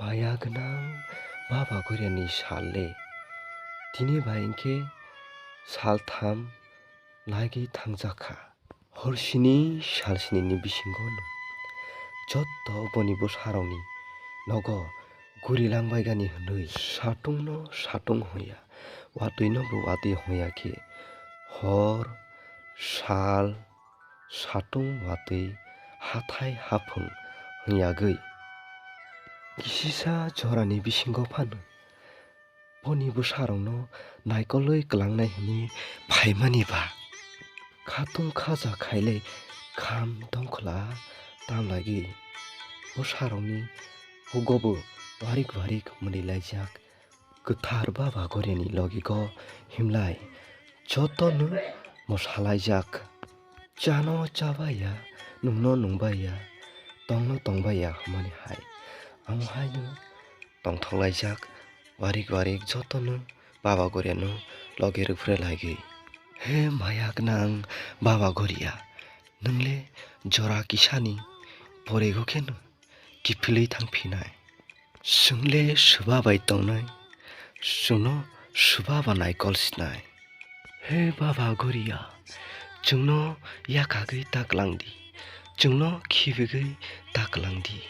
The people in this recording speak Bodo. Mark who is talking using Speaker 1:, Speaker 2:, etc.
Speaker 1: माया गोनां बाबा गरियानि सालले दिनै बायंखे सालथाम लागि थांजाखा हरसिनि सालसिनि बिसिंगन जत्त बनिबो सारावनि नग गुरिलांबायगानि हनै सातुंनो सातुं हया वातैनो बो वातै हयाखि हर साल सातुं वातै हाथाय हाफुं हयागै गिसिसा जरानि बिसिंग फानो बनिबो सारावनो नायकलै गलांनाय हनि फाइमानिबा खातुं खाजा खायले खाम दंखला तामलागि बो सारावनि हुगबो वारिक वारिक मोनैलायजाक गोथार बाबा गरियानि लगिग हिमलाय जत्तनो मसालायजाक जानो जाबाया नुंनो नुंबाया तंनो तंबाया हमानि हाय आमहायनो तंथंलायजाक वारिक वारिक जत्तनो बाबा गरियानो लगे रुफ्रेलायगै हे माया गोनां बाबा गरिया नोंले जरा किसानि बरेगखेनो गिफिलै थांफिनाय जोंले सुबाबाय तंनाय जोंनो सुबाबानाय कलसिनाय हे बाबा गरिया जोंनो याकागै ताकलांदि जोंनो खिबिगै ताकलांदि